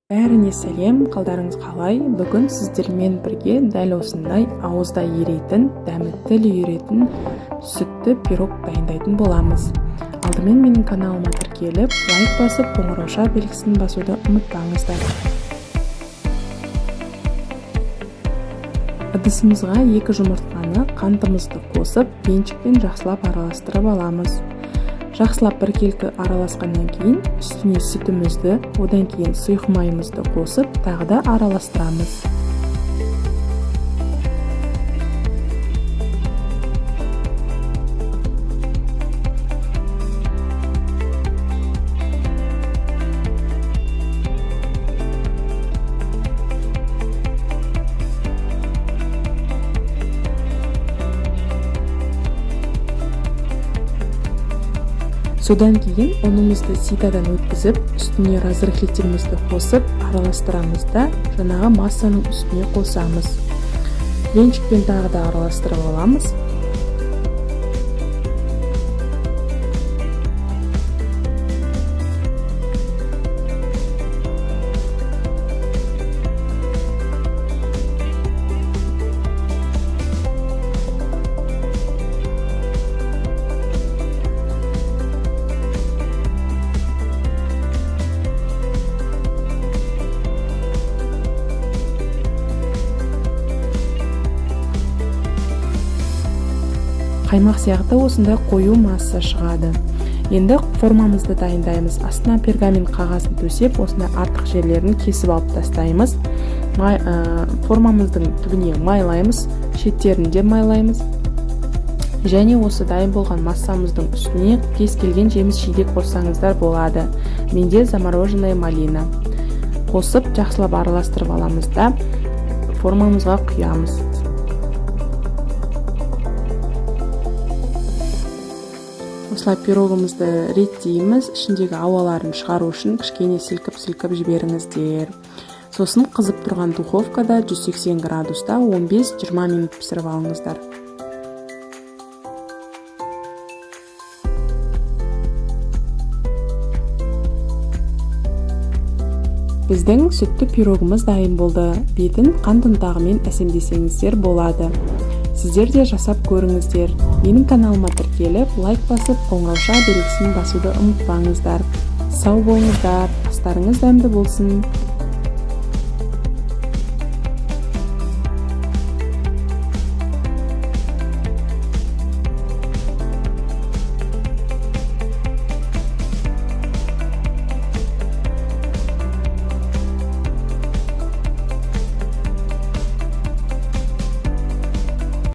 Бәріне сәлем, қалдарыңыз қалай? Бүгін сіздермен бірге дәл осындай ауызда ерейтін, дәмі тіл үйіретін сүтті пирог дайындайтын боламыз. Алдымен менің каналыма тіркеліп, лайк басып, қоңырауша белгісін басуды ұмытпаңыздар. Ыдысымызға 2 жұмыртқаны, қантымызды қосып, венчикпен жақсылап араластырып аламыз. Жақсылап біркелкі араласқаннан кейін үстіне сүтімізді, одан кейін сұйық майымызды қосып, тағы да араластырамыз. Содан кейін ұнымызды ситадан өткізіп, үстіне разрыхлителімізді қосып, араластырамыз да, жаңағы массаның үстіне қосамыз. Венчикпен тағы да араластырып аламыз. Қаймақ сияқты осындай қою масса шығады. Енді формамызды дайындаймыз. Астына пергамент қағазын төсеп, осындай артық жерлерін кесіп алып тастаймыз. Формамыздың түбіне майлаймыз, шеттерін де майлаймыз. Және осы дайын болған массамыздың үстіне кез келген жеміс жидек қоссаңыздар болады. Менде замороженная малина. Қосып, жақсылап араластырып аламыз да, формамызға құямыз. Осылай пирогымызды реттейміз. Ішіндегі ауаларын шығару үшін кішкене сілкіп-сілкіп жіберіңіздер. Сосын қызып тұрған духовкада 180 градуста 15-20 минут пісіріп алыңыздар. Біздің сүтті пирогымыз дайын болды. Бетін қант ұнтағымен әсемдесеңіздер болады. Сіздер де жасап көріңіздер. Менің каналыма тіркеліп, лайк басып, қоңырауша белгісін басуды ұмытпаңыздар. Сау болыңыздар, астарыңыз дәмді болсын.